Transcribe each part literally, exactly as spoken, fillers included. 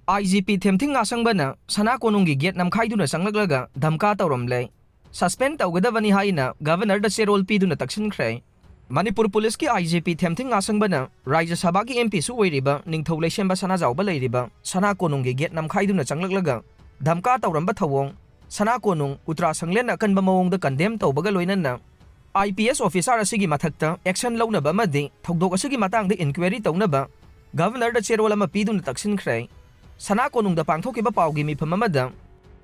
ꯑꯥꯏ G P ꯊꯦꯝꯊꯤꯡ ꯉꯥꯁꯪꯕꯅ ꯁꯅꯥ ꯀꯣꯅꯨꯡꯒꯤ get ꯅꯝꯈꯥꯏꯗꯨꯅ ꯆꯪꯂꯛꯂꯒ ꯙꯝꯀꯥ ꯇꯧꯔꯝꯂꯦ꯫ Suspend ꯇꯧꯒꯗꯕꯅꯤ ꯍꯥꯏꯅ ꯒꯚꯔꯅꯔꯗ ꯆꯦꯔꯣꯜ ꯄꯤꯗꯨꯅ ꯇꯛꯁꯤꯟꯈ꯭ꯔꯦ꯫ ꯃꯅꯤꯄꯨꯔ ꯄꯨꯂꯤꯁꯀꯤ ꯑꯥꯏ ꯖꯤ ꯄꯤ ꯊꯦꯝꯊꯤꯡ ꯉꯥꯁꯪꯕꯅ ꯔꯥꯖ꯭ꯌ ꯁꯚꯥꯒꯤ ꯑꯦꯝ ꯄꯤꯁꯨ ꯑꯣꯏꯔꯤꯕ ꯅꯤꯡꯊꯧ ꯂꯩꯁꯦꯝꯕ ꯁꯅꯥꯖꯥꯎꯕ ꯂꯩꯔꯤꯕ ꯁꯅꯥ ꯀꯣꯅꯨꯡꯒꯤ ꯒꯦꯠ ꯅꯝꯈꯥꯏꯗꯨꯅ ꯆꯪꯂꯛꯂꯒ ꯙꯝꯀꯥ ꯇꯧꯔꯝꯕ ꯊꯧꯑꯣꯡ, ꯁꯅꯥ ꯀꯣꯅꯨꯡ ꯎꯇ꯭ꯔꯥꯁꯪꯂꯦꯟꯅ ꯑꯀꯟꯕ ꯃꯑꯣꯡꯗ ꯀꯟꯗꯦꯝ ꯇꯧꯕꯒ ꯂꯣꯏꯅꯅ ꯑꯥꯏ ꯄꯤ ꯑꯦꯁ ꯑꯣꯐꯤꯁꯥꯔ ꯑꯁꯤꯒꯤ ꯃꯊꯛꯇ ꯑꯦꯛꯁꯟ ꯂꯧꯅꯕ ꯑꯃꯗꯤ ꯊꯧꯗꯣꯛ ꯑꯁꯤꯒꯤ ꯃꯇꯥꯡꯗ ꯏꯟꯀ꯭ꯋꯥꯏꯔꯤ ꯇꯧꯅꯕ ꯒꯚꯔꯅꯔꯗ ꯆꯦꯔꯣꯜ ꯑꯃ ꯄꯤꯗꯨꯅ ꯇꯛꯁꯤꯟꯈ꯭ꯔꯦ꯫ ꯁꯅꯥ ꯀꯣꯅꯨꯡꯗ ꯄꯥꯡꯊꯣꯛꯈꯤꯕ ꯄꯥꯎꯒꯤ ꯃꯤꯐꯝ ꯑꯃꯗ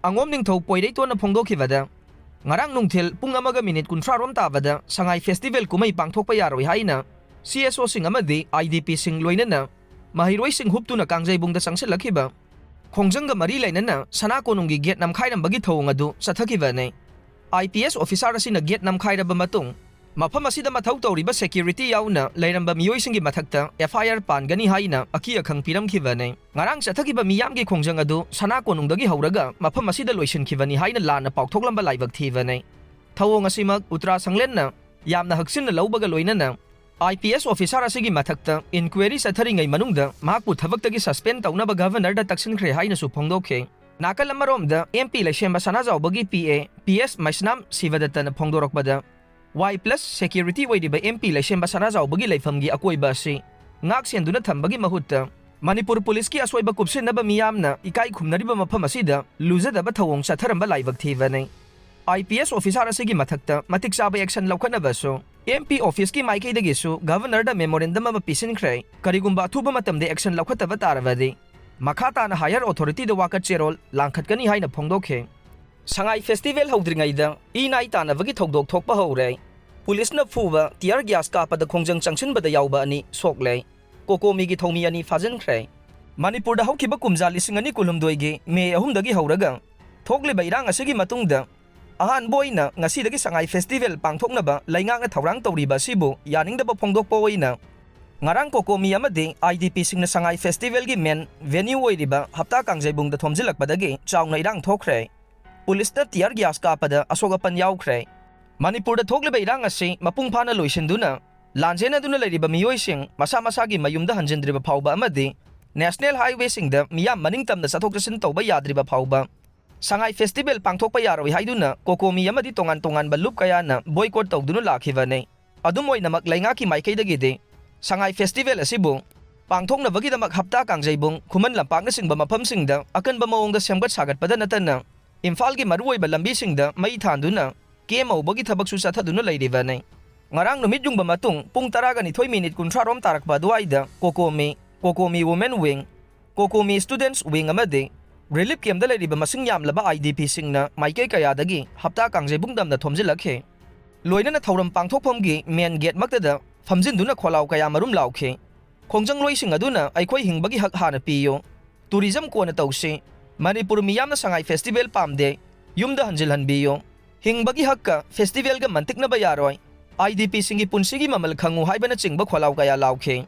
ꯑꯉꯣꯝ ꯅꯤꯡꯊꯧ ꯄꯣꯏꯔꯩꯇꯣꯟꯅ ꯐꯣꯡꯗꯣꯛꯈꯤꯕꯗ, ꯉꯔꯥꯡ ꯅꯨꯡꯊꯤꯜ ꯄꯨꯡ ꯑꯃꯒ ꯃꯤꯅꯤꯠ ꯀꯨꯟꯊ꯭ꯔꯥ ꯔꯣꯝ ꯇꯥꯕꯗ ꯁꯉꯥꯏ ꯐꯦꯁꯇꯤꯚꯦꯜ ꯀꯨꯝꯍꯩ ꯄꯥꯡꯊꯣꯛꯄ ꯌꯥꯔꯣꯏ ꯍꯥꯏꯅ ꯁꯤ ꯑꯦꯁ ꯑꯣꯁꯤꯡ ꯑꯃꯗꯤ ꯑꯥꯏ ꯗꯤ ꯄꯤꯁꯤꯡ ꯂꯣꯏꯅꯅ ꯃꯍꯩꯔꯣꯏꯁꯤꯡ ꯍꯨꯞꯇꯨꯅ ꯀꯥꯡꯖꯩꯕꯨꯡꯗ ꯆꯪꯁꯤꯜꯂꯛꯈꯤꯕ ꯈꯣꯡꯖꯪꯒ ꯃꯔꯤ ꯂꯩꯅꯅ ꯁꯅꯥ ꯀꯣꯅꯨꯡꯒꯤ ꯒꯦꯠ ꯅꯝꯈꯥꯏꯔꯝꯕꯒꯤ ꯊꯧꯑꯣꯡ ꯑꯗꯨ ꯆꯠꯊꯈꯤꯕꯅꯤ꯫ ꯑꯥꯏ ꯄꯤ ꯑꯦꯁ ꯑꯣꯐꯤꯁꯥꯔ ꯑꯁꯤꯅ ꯒꯦꯠ ꯅꯝꯈꯥꯏꯔꯕ ꯃꯇꯨꯡ, ꯃꯐꯝ ꯑꯁꯤꯗ ꯃꯊꯧ ꯇꯧꯔꯤꯕ ꯁꯦꯀ꯭ꯌꯨꯔꯤꯇꯤ ꯌꯥꯎꯅ ꯂꯩꯔꯝꯕ ꯃꯤꯑꯣꯏꯁꯤꯡꯒꯤ ꯃꯊꯛꯇ ꯑꯦꯐ ꯑꯥꯏ ꯑꯥꯔ ꯄꯥꯟꯒꯅꯤ ꯍꯥꯏꯅ ꯑꯀꯤ ꯑꯈꯪ ꯄꯤꯔꯝꯈꯤꯕꯅꯤ꯫ ꯉꯔꯥꯡ ꯆꯠꯊꯈꯤꯕ ꯃꯤꯌꯥꯝꯒꯤ ꯈꯣꯡꯖꯪ ꯑꯗꯨ ꯁꯅꯥ ꯀꯣꯅꯨꯡꯗꯒꯤ ꯍꯧꯔꯒ ꯃꯐꯝ ꯑꯁꯤꯗ ꯂꯣꯏꯁꯤꯟꯈꯤꯕꯅꯤ ꯍꯥꯏꯅ ꯂꯥꯟꯅ ꯄꯥꯎꯊꯣꯛꯂꯝꯕ ꯂꯥꯏꯕꯛ ꯊꯤꯕꯅꯤ꯫ ꯊꯧꯑꯣꯡ ꯑꯁꯤꯃꯛ ꯎꯇ꯭ꯔꯥ ꯁꯪꯂꯦꯟꯅ ꯌꯥꯝꯅ ꯍꯛꯆꯤꯟꯅ ꯂꯧꯕꯒ ꯂꯣꯏꯅꯅ ꯑꯥꯏ ꯄꯤ ꯑꯦꯁ ꯑꯣꯐꯤꯁꯥꯔ ꯑꯁꯤꯒꯤ ꯃꯊꯛꯇ ꯏꯟꯀ꯭ꯋꯥꯏꯔꯤ ꯆꯠꯊꯔꯤꯉꯩ ꯃꯅꯨꯡꯗ ꯃꯍꯥꯛꯄꯨ ꯊꯕꯛꯇꯒꯤ ꯁꯁꯄꯦꯟ ꯇꯧꯅꯕ ꯒꯚꯔꯅꯔꯗ ꯇꯛꯁꯤꯟꯈ꯭ꯔꯦ ꯍꯥꯏꯅꯁꯨ ꯐꯣꯡꯗꯣꯛꯈꯤ꯫ ꯅꯥꯀꯜ ꯑꯃꯔꯣꯝꯗ ꯑꯦꯝ ꯄꯤ ꯂꯩꯁꯦꯝꯕ ꯁꯅꯥꯖꯥꯎꯕꯒꯤ ꯄꯤ ꯑꯦ ꯄꯤ ꯑꯦꯁ ꯃꯩꯁꯅꯥꯝ ꯁꯤꯕꯗꯠꯇꯅ ꯐꯣꯡꯗꯣꯔꯛꯄꯗ, ꯋꯥꯏ ꯄ꯭ꯂꯁ ꯁꯦꯀ꯭ꯌꯨꯔꯤꯇꯤ ꯑꯣꯏꯔꯤꯕ ꯑꯦꯝ ꯄꯤ ꯂꯩꯁꯦꯝꯕ ꯁꯅꯥꯖꯥꯎꯕꯒꯤ ꯂꯩꯐꯝꯒꯤ ꯑꯀꯣꯏꯕ ꯑꯁꯤ ꯉꯥꯛ ꯁꯦꯟꯗꯨꯅ ꯊꯝꯕꯒꯤ ꯃꯍꯨꯠꯇ ꯃꯅꯤꯄꯨꯔ ꯄꯨꯂꯤꯁꯀꯤ ꯑꯁꯣꯏꯕ ꯀꯨꯞꯁꯤꯟꯅꯕ ꯃꯤꯌꯥꯝꯅ ꯏꯀꯥꯏ ꯈꯨꯝꯅꯔꯤꯕ ꯃꯐꯝ ꯑꯁꯤꯗ ꯂꯨꯖꯗꯕ ꯊꯧꯑꯣꯡ ꯆꯠꯊꯔꯝꯕ ꯂꯥꯏꯕꯛ ꯊꯤꯕꯅꯤ꯫ ꯑꯥꯏ ꯄꯤ ꯑꯦꯁ ꯑꯣꯐꯤꯁꯥꯔ ꯑꯁꯤꯒꯤ ꯃꯊꯛꯇ ꯃꯇꯤꯛ ꯆꯥꯕ ꯑꯦꯛꯁꯟ ꯂꯧꯈꯠꯅꯕꯁꯨ ꯑꯦꯝ ꯄꯤ ꯑꯣꯐꯤꯁꯀꯤ ꯃꯥꯏꯀꯩꯗꯒꯤꯁꯨ ꯒꯚꯔꯅꯔꯗ ꯃꯦꯃꯣꯔꯦꯟꯗꯝ ꯑꯃ ꯄꯤꯁꯤꯟꯈ꯭ꯔꯦ꯫ ꯀꯔꯤꯒꯨꯝꯕ ꯑꯊꯨꯕ ꯃꯇꯝꯗ ꯑꯦꯛꯁꯟ ꯂꯧꯈꯠꯇꯕ ꯇꯥꯔꯕꯗꯤ ꯃꯈꯥ ꯇꯥꯅ ꯍꯥꯌꯔ ꯑꯣꯊꯣꯔꯤꯇꯤꯗ ꯋꯥꯀꯠ ꯆꯦꯔꯣꯜ ꯂꯥꯡꯈꯠꯀꯅꯤ ꯍꯥꯏꯅ ꯐꯣꯡꯗꯣꯛꯈꯤ꯫ ꯁꯉꯥꯏ ꯐꯦꯁꯇꯤꯚꯦꯜ ꯍꯧꯗ꯭ꯔꯤꯉꯩꯗ ꯏ ꯅꯥꯏ ꯇꯥꯟꯅꯕꯒꯤ ꯊꯧꯗꯣꯛ ꯊꯣꯛꯄ ꯍꯧꯔꯦ꯫ ꯄꯨꯂꯤꯁꯅ ꯐꯨꯕ, ꯇꯤꯌꯔ ꯒ꯭ꯌꯥꯁ ꯀꯥꯞꯄꯗ ꯈꯣꯡꯖꯪ ꯆꯪꯁꯤꯟꯕꯗ ꯌꯥꯎꯕ ꯑꯅꯤ ꯁꯣꯛꯂꯦ꯫ ꯀꯣꯀꯣꯃꯤꯒꯤ ꯊꯧꯃꯤ ꯑꯅꯤ ꯐꯥꯖꯤꯟꯈ꯭ꯔꯦ꯫ ꯃꯅꯤꯄꯨꯔꯗ ꯍꯧꯈꯤꯕ ꯀꯨꯝꯖꯥ ꯂꯤꯁꯤꯡ ꯑꯅꯤ ꯀꯨꯟꯍꯨꯝꯗꯣꯏꯒꯤ ꯃꯦ ꯑꯍꯨꯝꯗꯒꯤ ꯍꯧꯔꯒ ꯊꯣꯛꯂꯤꯕ ꯏꯔꯥꯡ ꯑꯁꯤꯒꯤ ꯃꯇꯨꯡꯗ ꯑꯍꯥꯟꯕ ꯑꯣꯏꯅ ꯉꯁꯤꯗꯒꯤ ꯁꯉꯥꯏ ꯐꯦꯁꯇꯤꯚꯦꯜ ꯄꯥꯡꯊꯣꯛꯅꯕ ꯂꯩꯉꯥꯛꯅ ꯊꯧꯔꯥꯡ ꯇꯧꯔꯤꯕ ꯑꯁꯤꯕꯨ ꯌꯥꯅꯤꯡꯗꯕ ꯐꯣꯡꯗꯣꯛꯄ ꯑꯣꯏꯅ ꯉꯔꯥꯡ ꯀꯣꯀꯣꯃꯤ ꯑꯃꯗꯤ ꯑꯥꯏ ꯗꯤ ꯄꯤꯁꯤꯡꯅ ꯁꯉꯥꯏ ꯐꯦꯁꯇꯤꯚꯦꯜꯒꯤ ꯃꯦꯟ ꯚꯦꯅ꯭ꯌꯨ ꯑꯣꯏꯔꯤꯕ ꯍꯞꯇꯥ ꯀꯥꯡꯖꯩꯕꯨꯡꯗ ꯊꯣꯝꯖꯤꯜꯂꯛꯄꯗꯒꯤ ꯆꯥꯎꯅ ꯏꯔꯥꯡ ꯊꯣꯛꯈ꯭ꯔꯦ꯫ ꯄꯨꯂꯤꯁꯅ ꯇꯤꯌꯔ ꯒ꯭ꯌꯥꯁ ꯀꯥꯞꯄꯗ ꯑꯁꯣꯛ ꯑꯄꯟ ꯌꯥꯎꯈ꯭ꯔꯦ꯫ ꯃꯅꯤꯄꯨꯔꯗ ꯊꯣꯛꯂꯤꯕ ꯏꯔꯥꯡ ꯑꯁꯤ ꯃꯄꯨꯡ ꯐꯥꯅ ꯂꯣꯏꯁꯤꯟꯗꯨꯅ ꯂꯥꯟꯖꯦꯟꯅꯗꯨꯅ ꯂꯩꯔꯤꯕ ꯃꯤꯑꯣꯏꯁꯤꯡ ꯃꯁꯥ ꯃꯁꯥꯒꯤ ꯃꯌꯨꯝꯗ ꯍꯟꯖꯤꯟꯗ꯭ꯔꯤꯕ ꯐꯥꯎꯕ ꯑꯃꯗꯤ ꯅꯦꯁꯅꯦꯜ ꯍꯥꯏꯋꯦꯁꯤꯡꯗ ꯃꯤꯌꯥꯝ ꯃꯅꯤꯡ ꯇꯝꯅ ꯆꯠꯊꯣꯛ ꯆꯠꯁꯤꯟ ꯇꯧꯕ ꯌꯥꯗ꯭ꯔꯤꯕ ꯐꯥꯎꯕ ꯁꯉꯥꯏ ꯐꯦꯁꯇꯤꯚꯦꯜ ꯄꯥꯡꯊꯣꯛꯄ ꯌꯥꯔꯣꯏ ꯍꯥꯏꯗꯨꯅ ꯀꯣꯀꯣꯃꯤ ꯑꯃꯗꯤ ꯇꯣꯉꯥꯟ ꯇꯣꯉꯥꯟꯕ ꯂꯨꯞ ꯀꯌꯥꯅ ꯕꯣꯏꯀꯣꯠ ꯇꯧꯗꯨꯅ ꯂꯥꯛꯈꯤꯕꯅꯤ꯫ ꯑꯗꯨꯝ ꯑꯣꯏꯅꯃꯛ, ꯂꯩꯉꯥꯛꯀꯤ ꯃꯥꯏꯀꯩꯗꯒꯤꯗꯤ ꯁꯉꯥꯏ ꯐꯦꯁꯇꯤꯚꯦꯜ ꯑꯁꯤꯕꯨ ꯄꯥꯡꯊꯣꯛꯅꯕꯒꯤꯗꯃꯛ ꯍꯞꯇꯥ ꯀꯥꯡꯖꯩꯕꯨꯡ, ꯈꯨꯃꯟ ꯂꯝꯄꯥꯛꯅꯆꯤꯡꯕ ꯃꯐꯝꯁꯤꯡꯗ ꯑꯀꯟꯕ ꯃꯑꯣꯡꯗ ꯁꯦꯝꯒꯠ ꯁꯥꯒꯠꯄꯗ ꯅꯠꯇꯅ ꯏꯝꯐꯥꯜꯒꯤ ꯃꯔꯨꯑꯣꯏꯕ ꯂꯝꯕꯤꯁꯤꯡꯗ ꯃꯩ ꯊꯥꯟꯗꯨꯅ ꯀꯦꯝ ꯍꯧꯕꯒꯤ ꯊꯕꯛꯁꯨ ꯆꯠꯊꯗꯨꯅ ꯂꯩꯔꯤꯕꯅꯤ꯫ ꯉꯔꯥꯡ ꯅꯨꯃꯤꯠ ꯌꯨꯡꯕ ꯃꯇꯨꯡ ꯄꯨꯡ ꯇꯔꯥꯒ ꯅꯤꯊꯣꯏ ꯃꯤꯅꯤꯠ ꯀꯨꯟꯊ꯭ꯔꯥ ꯔꯣꯝ ꯇꯥꯔꯛꯄ ꯑꯗꯨꯋꯥꯏꯗ ꯀꯣꯀꯣꯃꯤ, ꯀꯣꯀꯣꯃꯤ ꯋꯨꯃꯦꯟ ꯋꯤꯡ, ꯀꯣꯀꯣꯃꯤ ꯁ꯭ꯇꯨꯗꯦꯟꯠꯁ ꯋꯤꯡ ꯑꯃꯗꯤ ꯔꯤꯂꯤꯐ ꯀꯦꯝꯗ ꯂꯩꯔꯤꯕ ꯃꯁꯤꯡ ꯌꯥꯝꯂꯕ ꯑꯥꯏ ꯗꯤ ꯄꯤꯁꯤꯡꯅ ꯃꯥꯏꯀꯩ ꯀꯌꯥꯗꯒꯤ ꯍꯞꯇꯥ ꯀꯥꯡꯖꯩꯕꯨꯡ ꯇꯝꯅ ꯊꯣꯝꯖꯤꯜꯂꯛꯈꯤ꯫ ꯂꯣꯏꯅꯅ ꯊꯧꯔꯝ ꯄꯥꯡꯊꯣꯛꯐꯝꯒꯤ ꯃꯦꯟ ꯒꯦꯠꯃꯛꯇꯗ ꯐꯝꯖꯤꯟꯗꯨꯅ ꯈꯣꯜꯂꯥꯎ ꯀꯌꯥ ꯃꯔꯨꯝ ꯂꯥꯎꯈꯤ꯫ ꯈꯣꯡꯖꯪꯂꯣꯏꯁꯤꯡ ꯑꯗꯨꯅ "ꯑꯩꯈꯣꯏ ꯍꯤꯡꯕꯒꯤ ꯍꯛ ꯍꯥꯟꯅ ꯄꯤꯌꯨ, ꯇꯨꯔꯤꯖꯝ ꯀꯣꯟꯅ ꯇꯧꯁꯤ, ꯃꯅꯤꯄꯨꯔ ꯃꯤꯌꯥꯝꯅ ꯁꯉꯥꯏ ꯐꯦꯁꯇꯤꯚꯦꯜ ꯄꯥꯝꯗꯦ, ꯌꯨꯝꯗ ꯍꯟꯖꯤꯜꯍꯟꯕꯤꯌꯨ, ꯍꯤꯡꯕꯒꯤ ꯍꯛꯀ ꯐꯦꯁꯇꯤꯚꯦꯜꯒ ꯃꯟꯇꯤꯛꯅꯕ ꯌꯥꯔꯣꯏ, ꯑꯥꯏ ꯗꯤ ꯄꯤꯁꯤꯡꯒꯤ ꯄꯨꯟꯁꯤꯒꯤ ꯃꯃꯜ ꯈꯪꯉꯨ" ꯍꯥꯏꯕꯅꯆꯤꯡꯕ ꯈꯣꯜꯂꯥꯎ ꯀꯌꯥ ꯂꯥꯎꯈꯤ꯫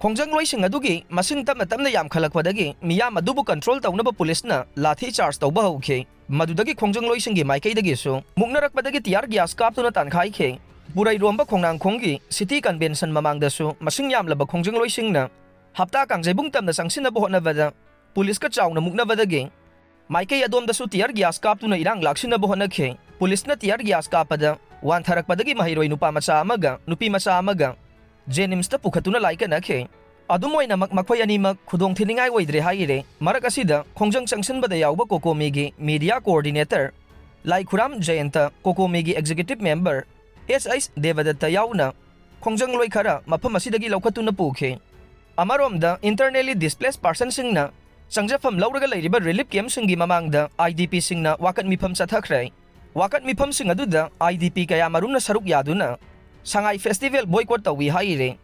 ꯈꯣꯡꯖꯪꯂꯣꯏꯁꯤꯡ ꯑꯗꯨꯒꯤ ꯃꯁꯤꯡ ꯇꯞꯅ ꯇꯞꯅ ꯌꯥꯝꯈꯠꯂꯛꯄꯗꯒꯤ ꯃꯤꯌꯥꯝ ꯑꯗꯨꯕꯨ ꯀꯟꯇ꯭ꯔꯣꯜ ꯇꯧꯅꯕ ꯄꯨꯂꯤꯁꯅ ꯂꯥꯊꯤ ꯆꯥꯔꯖ ꯇꯧꯕ ꯍꯧꯈꯤ꯫ ꯃꯗꯨꯗꯒꯤ ꯈꯣꯡꯖꯪꯂꯣꯏꯁꯤꯡꯒꯤ ꯃꯥꯏꯀꯩꯗꯒꯤꯁꯨ ꯃꯨꯛꯅꯔꯛꯄꯗꯒꯤ ꯇꯤꯌꯥꯔ ꯒ꯭ꯌꯥꯁ ꯀꯥꯞꯇꯨꯅ ꯇꯥꯟꯈꯥꯏꯈꯤ꯫ ꯄꯨꯔꯩꯔꯣꯝꯕ ꯈꯣꯡꯅꯥꯡꯈꯣꯡꯒꯤ ꯁꯤꯇꯤ ꯀꯟꯚꯦꯟꯁꯟ ꯃꯃꯥꯡꯗꯁꯨ ꯃꯁꯤꯡ ꯌꯥꯝꯂꯕ ꯈꯣꯡꯖꯪꯂꯣꯏꯁꯤꯡꯅ ꯍꯞꯇꯥ ꯀꯥꯡꯖꯩꯕꯨꯡ ꯇꯝꯅ ꯆꯪꯁꯤꯟꯅꯕ ꯍꯣꯠꯅꯕꯗ ꯄꯨꯂꯤꯁꯀ ꯆꯥꯎꯅ ꯃꯨꯛꯅꯕꯗꯒꯤ ꯃꯥꯏꯀꯩ ꯑꯗꯣꯝꯗꯁꯨ ꯇꯤꯌꯥꯔ ꯒ꯭ꯌꯥꯁ ꯀꯥꯞꯇꯨꯅ ꯏꯔꯥꯡ ꯂꯥꯛꯁꯤꯟꯅꯕ ꯍꯣꯠꯅꯈꯤ꯫ ꯄꯨꯂꯤꯁꯅ ꯇꯤꯌꯥꯔ ꯒ꯭ꯌꯥꯁ ꯀꯥꯞꯄꯗ ꯋꯥꯟꯊꯔꯛꯄꯗꯒꯤ ꯃꯍꯩꯔꯣꯏ ꯅꯨꯄꯥ ꯃꯆꯥ ꯑꯃꯒ ꯅꯨꯄꯤ ꯃꯆꯥ ꯑꯃꯒ ꯖꯦꯅꯤꯝꯁꯇ ꯄꯨꯈꯠꯇꯨꯅ ꯂꯥꯏꯀꯠꯅꯈꯤ꯫ ꯑꯗꯨꯝ ꯑꯣꯏꯅꯃꯛ, ꯃꯈꯣꯏ ꯑꯅꯤꯃꯛ ꯈꯨꯗꯣꯡꯊꯤꯅꯤꯡꯉꯥꯏ ꯑꯣꯏꯗ꯭ꯔꯦ ꯍꯥꯏꯔꯦ꯫ ꯃꯔꯛ ꯑꯁꯤꯗ ꯈꯣꯡꯖꯪ ꯆꯪꯁꯤꯟꯕꯗ ꯌꯥꯎꯕ ꯀꯣꯀꯣꯃꯤꯒꯤ ꯃꯤꯗꯤꯌꯥ ꯀꯣꯑꯣꯔꯗꯤꯅꯦꯇꯔ ꯂꯥꯏꯈꯨꯔꯥꯝ ꯖꯌꯟꯇ, ꯀꯣꯀꯣꯃꯤꯒꯤ ꯑꯦꯛꯖꯤꯀ꯭ꯌꯨꯇꯤꯚ ꯃꯦꯝꯕꯔ ꯑꯦꯁ ꯑꯩꯆ ꯗꯦꯕꯗꯠꯇ ꯌꯥꯎꯅ ꯈꯣꯡꯖꯪꯂꯣꯏ ꯈꯔ ꯃꯐꯝ ꯑꯁꯤꯗꯒꯤ ꯂꯧꯈꯠꯇꯨꯅ ꯄꯨꯈꯤ꯫ ꯑꯃꯔꯣꯝꯗ, ꯏꯟꯇꯔꯅꯦꯂꯤ ꯗꯤꯁꯄ꯭ꯂꯦꯁ ꯄꯥꯔꯁꯟꯁꯤꯡꯅ ꯆꯪꯖꯐꯝ ꯂꯧꯔꯒ ꯂꯩꯔꯤꯕ ꯔꯤꯂꯤꯐ ꯀꯦꯝꯞꯁꯤꯡꯒꯤ ꯃꯃꯥꯡꯗ ꯑꯥꯏ ꯗꯤ ꯄꯤꯁꯤꯡꯅ ꯋꯥꯀꯠ ꯃꯤꯐꯝ ꯆꯠꯊꯈ꯭ꯔꯦ꯫ ꯋꯥꯀꯠ ꯃꯤꯐꯝꯁꯤꯡ ꯑꯗꯨꯗ ꯑꯥꯏ ꯗꯤ ꯄꯤ ꯀꯌꯥ ꯃꯔꯨꯝꯅ ꯁꯔꯨꯛ ꯌꯥꯗꯨꯅ ꯁꯉꯥꯏ ꯐꯦꯁꯇꯤꯚꯦꯜ ꯕꯣꯏꯀꯣꯠ ꯇꯧꯏ ꯍꯥꯏꯔꯤ꯫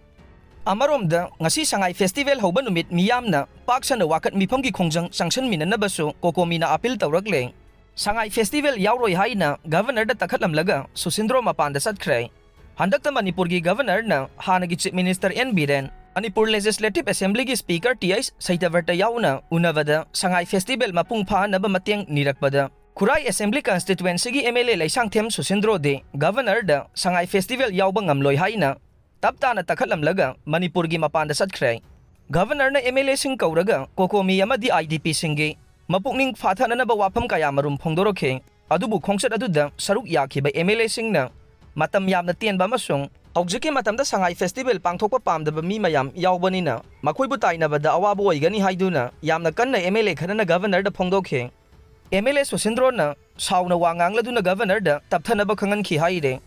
ꯑꯃꯔꯣꯝꯗ, ꯉꯁꯤ ꯁꯉꯥꯏ ꯐꯦꯁꯇꯤꯚꯦꯜ ꯍꯧꯕ ꯅꯨꯃꯤꯠ ꯃꯤꯌꯥꯝꯅ ꯄꯥꯛ ꯁꯟꯅ ꯋꯥꯀꯠ ꯃꯤꯐꯝꯒꯤ ꯈꯣꯡꯖꯪ ꯆꯪꯁꯤꯟꯃꯤꯟꯅꯅꯕꯁꯨ ꯀꯣꯀꯣꯃꯤꯅ ꯑꯥꯄꯤꯜ ꯇꯧꯔꯛꯂꯦ꯫ ꯁꯉꯥꯏ ꯐꯦꯁꯇꯤꯚꯦꯜ ꯌꯥꯎꯔꯣꯏ ꯍꯥꯏꯅ ꯒꯚꯔꯅꯔꯗ ꯇꯛꯈꯠꯂꯝꯂꯒ ꯁꯨꯁꯤꯟꯗ꯭ꯔꯣ ꯃꯄꯥꯟꯗ ꯆꯠꯈ꯭ꯔꯦ꯫ ꯍꯟꯗꯛꯇ ꯃꯅꯤꯄꯨꯔꯒꯤ ꯒꯚꯔꯅꯔꯅ ꯍꯥꯟꯅꯒꯤ chief minister N Biren, Manipur legislative ꯑꯦꯁꯦꯝꯕ꯭ꯂꯤꯒꯤ ꯁ꯭ꯄꯤꯀꯔ ꯇꯤ ꯑꯩꯆ ꯁꯩꯇꯚꯔꯇ ꯌꯥꯎꯅ ꯎꯅꯕꯗ ꯁꯉꯥꯏ ꯐꯦꯁꯇꯤꯚꯦꯜ ꯃꯄꯨꯡ ꯐꯥꯍꯟꯅꯕ ꯃꯇꯦꯡ ꯅꯤꯔꯛꯄꯗ ꯈꯨꯔꯥꯏ ꯑꯦꯁꯦꯝꯕ꯭ꯂꯤ ꯀꯟꯁꯇꯤꯇ꯭ꯋꯦꯟꯁꯤꯒꯤ ꯑꯦꯝ ꯑꯦꯜ ꯑꯦ ꯂꯩꯁꯥꯡꯊꯦꯝ ꯁꯨꯁꯤꯟꯗ꯭ꯔꯣꯗꯤ ꯒꯚꯔꯅꯔꯗ ꯁꯉꯥꯏ ꯐꯦꯁꯇꯤꯚꯦꯜ ꯌꯥꯎꯕ ꯉꯝꯂꯣꯏ ꯍꯥꯏꯅ ꯇꯞ ꯇꯥꯅ ꯇꯛꯈꯠꯂꯝꯂꯒ ꯃꯅꯤꯄꯨꯔꯒꯤ ꯃꯄꯥꯟꯗ ꯆꯠꯈ꯭ꯔꯦ꯫ Governorꯅ MLAꯁꯤꯡ ꯀꯧꯔꯒ COCOMI ꯑꯃꯗꯤ IDPꯁꯤꯡꯒꯤ ꯃꯄꯨꯛꯅꯤꯡ ꯐꯥꯊꯅꯅꯕ ꯋꯥꯐꯝ ꯀꯌꯥꯃꯔꯨꯝ ꯐꯣꯡꯗꯣꯔꯛꯈꯤ꯫ ꯑꯗꯨꯕꯨ ꯈꯣꯡꯆꯠ ꯑꯗꯨꯗ ꯁꯔꯨꯛ ꯌꯥꯈꯤꯕ MLAꯁꯤꯡꯅ ꯃꯇꯝ ꯌꯥꯝꯅ ꯇꯦꯟꯕ ꯑꯃꯁꯨꯡ ꯍꯧꯖꯤꯛꯀꯤ ꯃꯇꯝꯗ ꯁꯉꯥꯏ festival ꯄꯥꯡꯊꯣꯛꯄ ꯄꯥꯝꯗꯕ ꯃꯤ ꯃꯌꯥꯝ ꯌꯥꯎꯕꯅꯤꯅ ꯃꯈꯣꯏꯕꯨ ꯇꯥꯏꯅꯕꯗ ꯑꯋꯥꯕ ꯑꯣꯏꯒꯅꯤ ꯍꯥꯏꯗꯨꯅ ꯌꯥꯝꯅ ꯀꯟꯅ MLA ꯈꯔꯅ Governorꯗ ꯐꯣꯡꯗꯣꯛꯈꯤ꯫ MLA ꯁꯨꯁꯤꯟꯗ꯭ꯔꯣꯅ ꯁꯥꯎꯅ ꯋꯥ ꯉꯥꯡꯂꯗꯨꯅ Governorꯗ ꯇꯞꯊꯅꯕ ꯈꯪꯍꯟꯈꯤ ꯍꯥꯏꯔꯦ꯫